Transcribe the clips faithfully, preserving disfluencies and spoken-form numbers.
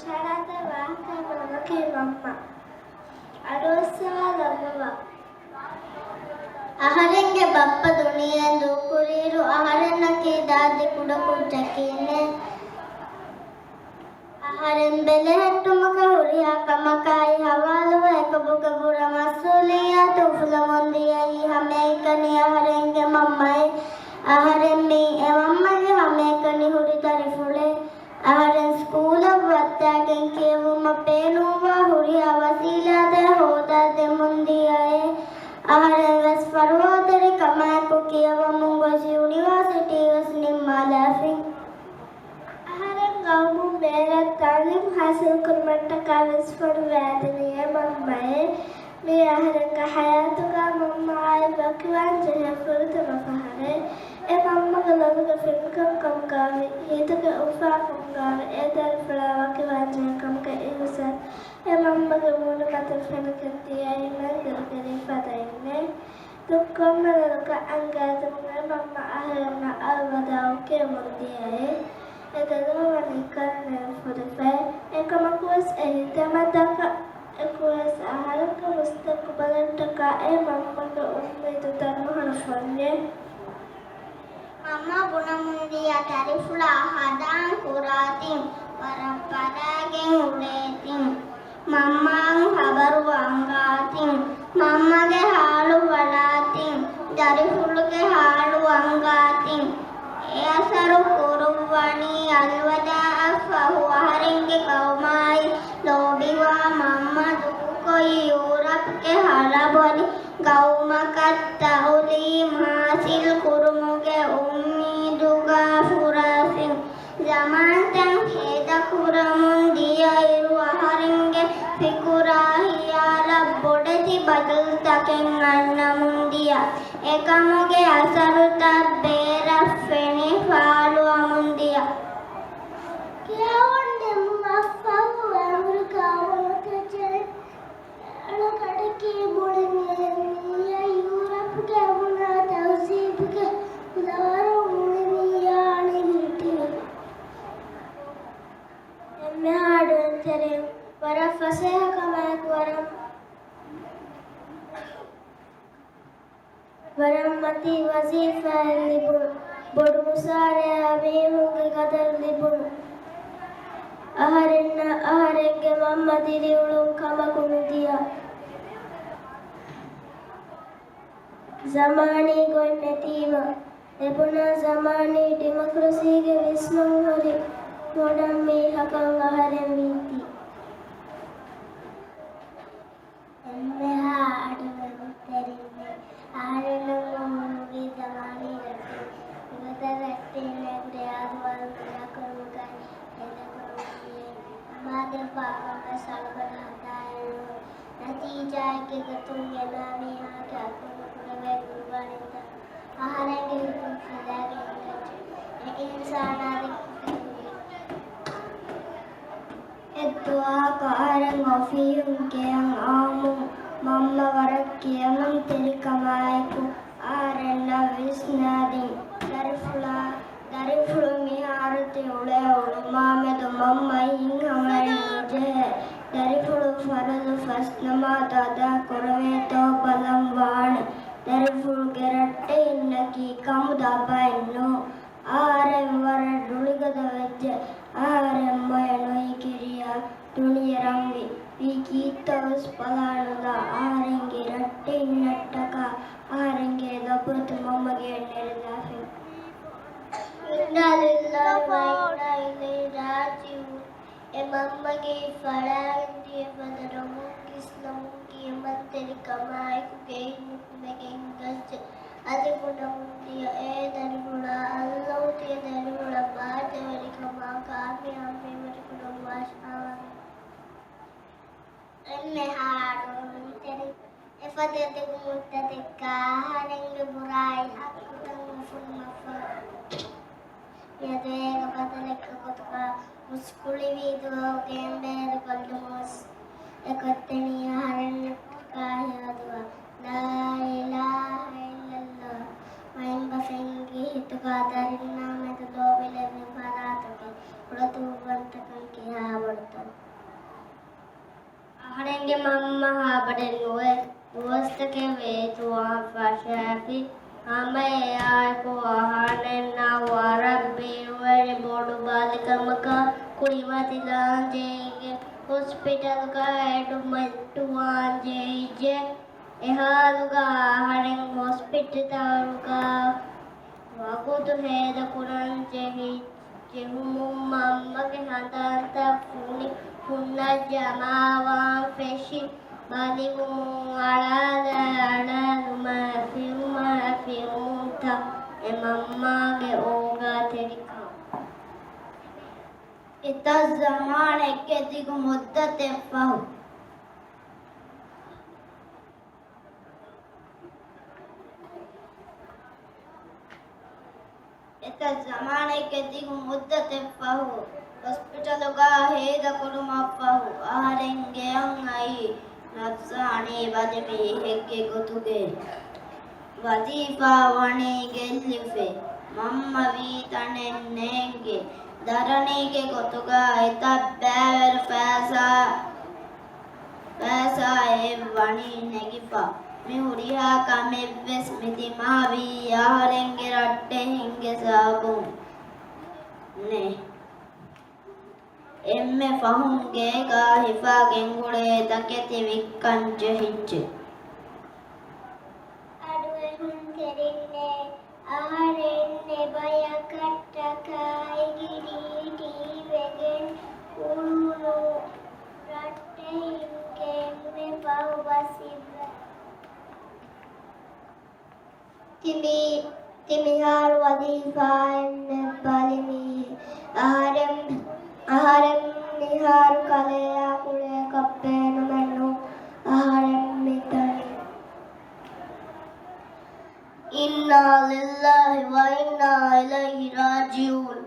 ޝަރާތަށް ވާހަކަ ނުލަކޭ މަންމަ. އަޑުއައްސަވާލައްވަވާ. އަހަރެންގެ ބައްޕަ ދުނިޔެއިން ދޫކުރިއިރު، އަހަރެންނަކީ ދާދި ކުޑަކުއްޖަކީނެ. އަހަރެން ބެލެހެއްޓުމަކަށް ހުރިހާ ކަމަކާއި ހަވާލުވެ އެކަމުގެ ބުރަ މަސްއޫލިއްޔާތު އުފުލަމުންދިޔައީ ހަމައެކަނި އަހަރެންގެ މަންމައޭ. އަހަރެން މީ އެ މަންމަގެ ހަމައެކަނި ހުރި ދަރިފުޅޭ. އަހަރެން ސްކޫލަށް ވައްދާގެން ކިޔެވުމަށް ބޭނުންވާ ހުރިހާ ވަސީލާތެއް ހޯދާދެމުން ދިޔައޭ. އަހަރެން ވެސް ފަރުވާތެރިކަމާއެކު ކިޔަވަމުން ގޮސް ޔުނިވާސިޓީ ވެސް ނިންމާލާފިން. އަހަރެން ގައުމުން ބޭރަށް ތައުލީމު ހާސިލްކުރުމަށްޓަކާ ވެސް ފޮނުވާދިނީ އެ މަންމައޭ. މީ އަހަރެންގެ ހަޔާތުގަ މަންމައާއި ވަކިވާން ޖެހޭ ފުރަތަމަ ފަހަރެއް. އެ މަންމަގެ ލޮލުގެ ފިނިކަންކަމުގައި، ހިތުގެ އުފާކަމުގައި، އެ ދަރިފުޅާ ވަކިވާން ޖެހޭ ކަމުގެ އިހުސާސް އެ މަންމަގެ މޫނުމަތިން ފެނިގެން ދިޔައީ މެންދުރުގެ ރީ ފަދައިންނޭ. ދުއްކޮށް މެނުލުކަ އަންގާދިނުމުގެ މަންމަ އަހަރެންނަށް އަލްވަދާޢު ކިޔަމުން ދިޔައޭ. އެ ދެލޯ ވަނީ ކަންނޭނގެ ފުރިފައި. އެކަމަކުވެސް އެ ހިތަމަ ދަކަށް އެކުވެސް އަހަރެންގެ މުސްތަޤުބަލަށްޓަކާ އެ މަންމަގެ އުއްމީދު ދަރުމަހަޅު ފޮންޏޭ. މަންމަ ބުނަމުންދިޔަ ދަރިފުޅާ ހަދާން ކުރާތިން، ވަރަށް ފަރާގެން އުޅޭތިން. މަންމައަށް ޚަބަރު އަންގާތިން. މަންމަގެ ޙާލު ބަލާތިން. ދަރިފުޅުގެ ޙާލު އަންގާތިން. އެ އަސަރު ކުރުއްވަނީ އަލްވަދާޢަށްފަހު އަހަރެންގެ ޤައުމާއި ލޯބިވާ މަންމަ ދޫކޮށް ޔޫރަޕްގެ ހަލަބޮލި ގައުމަކަށް ތައުލީމު ޙާޞިލް ކުރުމުގެ އުއްމީދުގަ ފުރާފިން. ޒަމާންތައް ހޭދަކުރަމުން ދިޔައިރު އަހަރެންގެ ފިކުރާ ޚިޔާލަށް ބޮޑެތި ބަދަލުތަކެއް އަންނަމުން ދިޔަ. އެކަމުގެ އަސަރުތައް ބޭރަށް ފެނި ފާޅުވަމުން ދިޔަ. ކިޔަވަން ނިމުމަށްފަހު އެމްރިކާ ވަނަތަޖެ އަޅުގަޑަކީ މުޅި މީހެއް މިއީ ޔޫރަޕްގެ ބުނާ ތަހުޒީބުގެ ކުލަވަރު މުޅި މީހާ އަނެއް ހިތިވެ. އެންމެހާ އަޑުއެހުންތެރިން ވަރަށް ފަސޭހަކަމާއެކު ވަރަށް ވަރަށް މަތީ ވަޒީފާއެއް ލިބުނު، ބޮޑު މުސާރައާ މީހުންގެ ގަދަރު ލިބުނު، އަހަރެންނަށް އަހަރެންގެ މަންމަ ދިރިއުޅުން ކަމަކު ނުދިޔަ، ޒަމާނީ ގޮތް ނެތީމަ، އެބުނާ ޒަމާނީ ޑިމޮކްރަސީގެ ވިސްނުން ހުރި މޮޑަން މީހަކަށް އަހަރެން ވީތީ. އެންމެހާ އަޑުއެހުންތެރިންނޭ، އަހަރެންނަށް އުމުރުވީ ޒަމާނީ ރައްޓެއް. މިގަދަރަށްޓެންނޭ ރެޔާދުވާލު މަނާކުރުމުގައި ހޭދަކުރަމުންދިޔައީ. އަމާދެއްވާ ކަމެއް ސަޅުގަނޑަށް ހަދާއިރު، ނަތީޖާއެއްގެ ގޮތުން އެނާ މީހާގެ އަތުން ކުރެވޭ ގުރުބާނީތައް އަހަރެންގެ ހިތުން ފިލާގެން އިނގައްޖެ. އެ އިންސާނާ ދެއްކިފައި ހުރި. އެއްދުވަހަކު އަހަރެން އޮފީހުން ގެޔަށް އައުމުން މަންމަ ވަރަށް ކިޔަމަންތެރިކަމާއެކު އަހަރެންނަށް ވިސްނާދިން. ދަރިފުޅާ، ދަރިފުޅު މިހާރު ތި އުޅޭ އުޅުމާމެދު މަންމަ ހިތްހަމައެއް ނުޖެހޭ. ދަރިފުޅު ފަރުޟު ފަސް ނަމާދު އަދާ ކުރެވޭތޯ ބަލަން ވާނެ. ދަރިފުޅުގެ ރައްޓެހިންނަކީ ކަމުދާ ބައެއް ނޫން. އަހަރެން ވަރަށް ރުޅިގަދަ ވެއްޖެ. އަހަރެން މޮޔަ ނުހިކިރިޔާ ދުނިޔެ ރަންވި. ވީ ކީއްތޯވެސް ބަލާނުލާ އަހަރެންގެ ރައްޓެހިންނަށްޓަކާ އަހަރެންގެ ލޮބުވެތި މަންމަގެ ނެރެލާފިން. އިންނާ ލިއްލާހި ވަ އިންނާ އިލައިހި ރާޖިޢޫން. އެ މަންމަގެ ފަޅާގެން ދިޔަ ފަދަ ނަމުން ވިސްނަމުން ކިޔަމަންތެރިކަމާއެކު ގެއިން ނުކުމެގެން ގައްސެ އަލި ބުނަމުން ދިޔަ އޭ ދަރިފުޅާ، އައްލޯ ތިޔަ ދަރިފުޅަށް ބާރުދެވެރިކަމާ ކާމިޔާބު މިވެރިކުރައްވާ ޝާވަނީ. އެންމެހާ އަޑުއެހުންތެރިން އެފަދަ ދިގު މުއްދަތެއްގަ އަހަރެންގެ ބުރާއި ހައްގުތައް އުފުންމަށްފަހު، މިއަދު އޭގެ ބަދަލެއްގެ ގޮތުގަ މުސްކުޅިވީ ދުވަހުގެ އެނބޭރު ކޮށްލުމުންވެސް އެކޮށްދެނީ އަހަރެންނަށްޓަކާ ހެޔޮ ދުވަހެއް. ލާ އިލާހަ އިއްލައްލާހު. މައިންބަފައިންގެ ހިތުގަ ދަރިންނާ މެދު ލޯބި ލެއްވި ފަރާތަކެއް، ކުޑަތުންވަންތަކަން ކިހާ ބޮޑުތަން. މަންމަ ހާބަޑެއް ނުވެ، ދުވަސްތަކެއް ވޭތުވާން ފަށާފި. ހަމައެއާއެކު އަހަރެންނަށް ވަރަށް ބިރުވެރި ބޮޑު ބަލިކަމަކަށް ކުރިމަތިލާން ޖެހިގެން ހޮސްޕިޓަލްގަ އެޑްމިޓްވާން ޖެހިއްޖެ. އެހާލުގަ އަހަރެން ހޮސްޕިޓަލްގަ ވަގުތު ހޭދަކުރަން ޖެހި، ޖެހުމުން މަންމަގެ ހަނދާންތައް ފުނި ހުންނަ ޖަމާވާން ފެށި، ބަލިވުމުން އަޅާލާ އަޅާލުމާ ފިރުމާ ފިރުމުންތައް އެ މަންމާގެ އޯގާތެރިކަން. އެތައް ޒަމާނެއްގެ ދިގު މުއްދަތެއް ފަހު. އެތައް ޒަމާނެއްގެ ދިގު މުއްދަތެއް ފަހު، ހޮސްޕިޓަލުގަ ހޭދަކުރުމަށްފަހު، އަހަރެން ގެޔަށް އައީ ނަފްސާނީ ބަލި މީހެއްގެ ގޮތުގައި. ވަޒީފާ ވަނީ ގެއްލިފަ، މަންމަ ވީ ތަނެއް ނޭނގެ، ދަރަނީގެ ގޮތުގަ އެތައް ބައިވެރި ފައިސާ ފައިސާއެއް ވަނީ ނެގިފަ. މި ހުރިހާ ކަމެއްވެސް މި ދިމާވީ އަހަރެންގެ ރައްޓެހިންގެ ސަބަބުން ނޭ. އެންމެ ފަހުން ގޭގަ ހިފާ ގެންގުޅޭ ތަކެތި ވިއްކަން ޖެހިއްޖެ. އަޑުއެހުންތެރިންނޭ. އަހަރެން އެބަޔަކަށްޓަކާ އެގިރީޓީވެގެން އުޅުނު ރައްޓެހިންގެ އެންމެ ފަހު ބަސް އިއްވަ. ތި މި-، ތި މިހާރު ވަޒީފާއެއް ނެތް ބަލި މީހެއް. އަހަރެން، އަހަރެން މިހާރު ކަލެޔާ ކުޅޭކަށް ބޭނުމެއް ނޫން. އަހަރެން މިތަނީ. އިންނާ ލިއްލާހި ވަ އިންނާ އިލައިހި ރާޖިޢޫން.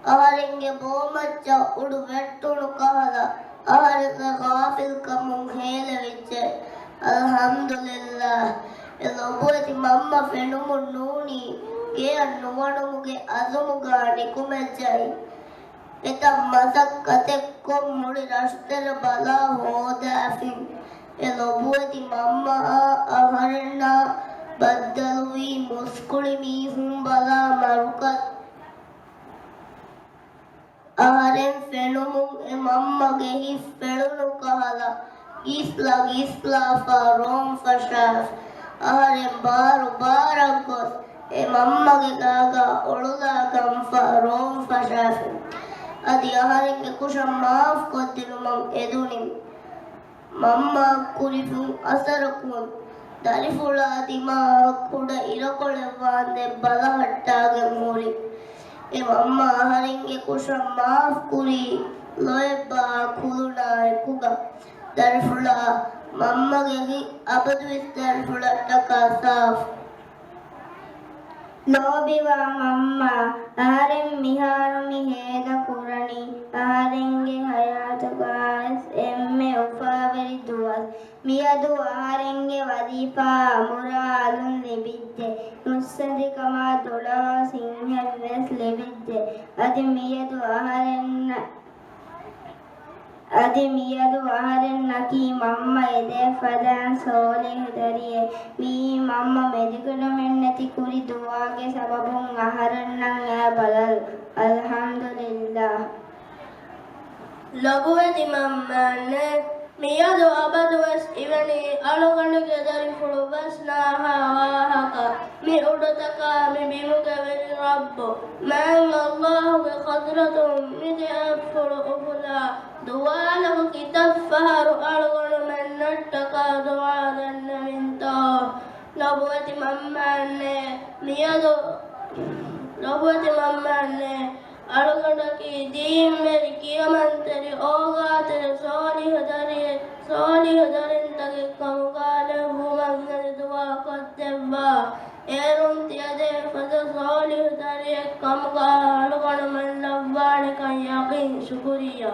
އަހަރެންގެ ބޯމައްޗަށް އުޑު ވެއްޓުނު ކަހަލަ، އަހަރެންގެ ޣާފިލްކަމުން ހޭލެވިއްޖެ. އަލްޙަމްދުލިއްލާހް. އެ ލޮބުވެތި މަންމަ ފެނުމުން ނޫނީ، ގެޔަށް ނުވަނުމުގެ އަޒުމުގަ ނިކުމެއްޖައި. އެތައް މަސައްކަތެއްކޮށް މުޅި ރަށުތެރެ ބަލާ ހޯދާފިން. އެ ލޮބުވެތި މަންމައާ އަހަރެންނާ ބައްދަލުވީ މުސްކުޅި މީހުން ބަލާ މަރުކަޒް. އަހަރެން ފެނުމުން އެ މަންމަގެ ހިތް ފެޅުނު ކަހަލަ، ގިސްލަ ގިސްލާފަ ރޯން ފަށާފި. އަހަރެން ބާރު ބާރަށް ގޮސް، އެ މަންމަގެ ގާގަ އޮޅުލާ ގަންފަ ރޯން ފަށާފި. އަދި އަހަރެންގެ ކުށަށް މާފް ކޮށްދިނުމަށް އެދުނިން. މަންމަ ކުރިފުން އަސަރަކުން ދަރިފުޅާ ދިމާއަށް ކުޑަ އިރަކޮޅެއް ވާންދެން ބަލަހައްޓާގެން ހުރި. އެ މަންމަ އަހަރެންގެ ކުށަށް މާފް ކުރީ ލޯތްބާ ކުލުނާ އެކުގަ. ދަރިފުޅާ މަންމަގެ ހިތް އަބަދުވެސް ދަރިފުޅަށްޓަކާ ސާފު. ލޯބިވާ މަންމާ، އަހަރެން މިހާރު މި ހޭދަ ކުރަނީ އަހަރެންގެ ހަޔާތުގަވެސް އެންމެ އުފާވެރި ދުވަސް. މިއަދު އަހަރެންގެ ވަޒީފާ އަމުރާ އަލުން ލިބިއްޖެ. ނުއްސަނދިކަމާ ދުޅަވާ ސިންހެއްވެސް ލިބިއްޖެ. އަދި މިއަދު އަހަރެންނަށް އަދި މިއަދު އަހަރެންނަކީ މަންމަ އެދޭ ފަދައިން ސޯލިހު ދަރިއެއް. މިއީ މަންމަ މެދުކުރަމެއްނެތި ކުރި ދުޢާގެ ސަބަބުން އަހަރެންނަށް އެ ބަދަލު. އަލްޙަމްދުލިއްލާހް. ލޮބުވެތި މަންމައަންނޭ، މިއަދު އަބަދުވެސް އިވެނީ އަޅުގަނޑުގެ ދަރިފުޅު ވެސް ނާހާ ވާހަކަ. މި އުޑުތަކާ މި ބިމުގެ ވެރި ރައްބު މާތް އައްލާހުގެ ޤަދްރަތުން މި ދެ އަތްފުޅު އުފުލާ ދުވާލަކު ކިތައްފަހަރު އަޅުގަނޑުމެންނަށްޓަކާ ދުޢާ ދެންނެވިންތޯ؟ ލޮބުވެތި މަންމައަންނޭ، މިއަދު، ލޮބުވެތި މަންމައަންނޭ، އަޅުގަނޑަކީ ދީންވެރި، ކިޔަމަންތެރި، އޯގާތެރި، ސޯލިހު ދަރިއެއް، ސޯލިހު ދަރިންތަކެއް ކަމުގާ ލެއްވުމަށް އެދި ދުޢާ ކޮށްދެއްވާ. އޭރުން ތިޔަދޭ ފަދަ ސޯލިހު ދަރިއެއް ކަމުގާ އަޅުގަނޑުމެން ލައްވާނެކަން ޔަޤީން. ޝުކުރިއްޔާ.